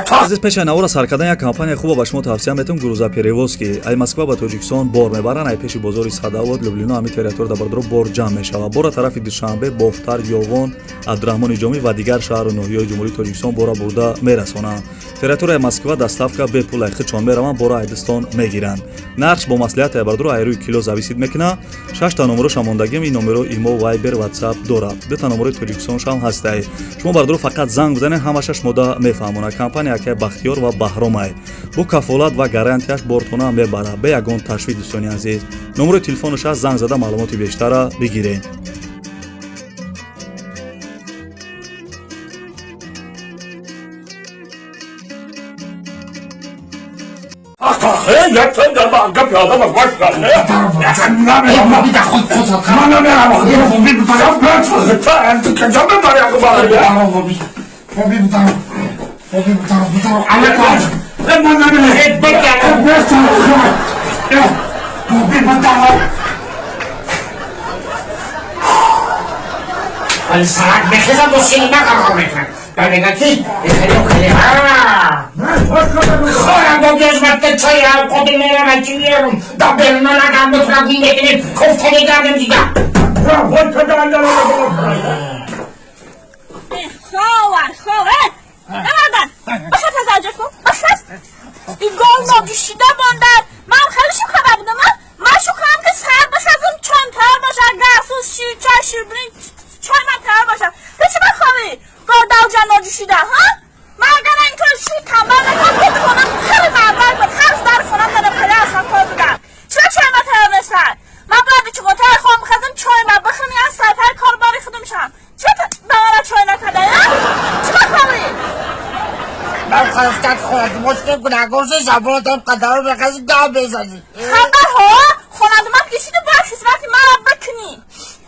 Азиз, пешаи навора сар кардан як компания хуба ба шумо тавсия метавон, грузоперевозки. Ай Москва ба Тоҷикистон бор мебаранд, ай пеши бозори Садовод, Люблино, ҳами территория да бардоро бор ҷамъ мешавад. Бора тарафи Душанбе, Бохтар, Ёвон, Абдураҳмони Ҷомӣ ва дигар шаҳру ноҳияҳои Ҷумҳурии Тоҷикистон бора бурда мерасонанд. Территорияи Москва доставка бепул, ай худшон мераванд, бора айдистон мегиранд. Нархш бо маслиҳат ай бардоро ай рӯи кило зависит мекунад. Шашта номероша мондагим, ин номеро имо, вайбер, ватсап дорад. Дута номерои Тоҷикистоншам ҳастай. Шумо бардоро фақат занг бизанед, ҳамаша шумода мефаҳмонад. Компания акай Бахтиёр ва Баҳромай бо кафолат ва гарантияш бортона мебарад, бе ягон ташвиш. Дӯстони азиз, номерои телефонаш аст, занг зада маълумоти бештара бигиред. سرک بخیزم با سینما قرار میکنم. بعد کی خورم با گزمت چای هم خود میرم اچی میرم دا برنا نگم بتونم گیم بکنیم کفته میگردم دیگه. خواهر خواهر نمردن باشد تزرجه کن باشد این گل ناجوشیده ماندن. من خیلی شوخه بودم، من شوخه هم که سر باشه از اون چند تر باشه گرسوز شیر چای شیر برین چای من تر باشه. تو چی بخوابی گل دوجه ناجوشیده ها؟ من اگر اینطور شیر تنبل نکنم که کنم خیلی مربر بود خرز در خونم دادم خیلی اصلا کار بودم. چرا چای من تر نستن؟ من باید چی تر خواهم بخزم چای من بخرم یا سرپر کار باری خودم شم. چرا به من چای نکرده یا؟ چی بخوابی؟ من خواستم خورد مشکل گناهگار زبانتم قدر رو بخزی گم بزنی. خبر ها خونده من کشیده باید خدمت من بکنی.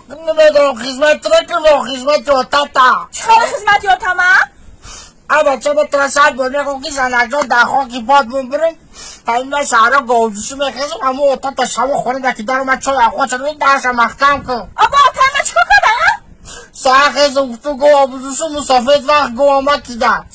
نمیدونم خدمت نکنم، خدمت یاتتا. چیکار خدمت یاتم؟ اما چه بترسد بود میگم که زنجان در خاکی باد بریم تا این من سهرا گاوجوشی میخیزم اما اتاق شب خونه دکی در اومد چای اخواه چرا این درش مختم کن. آبا اتاق من چیکار کردم؟ سهر خیزم گفتم گو آبجوشو مسافت وقت گو آمد کیدم.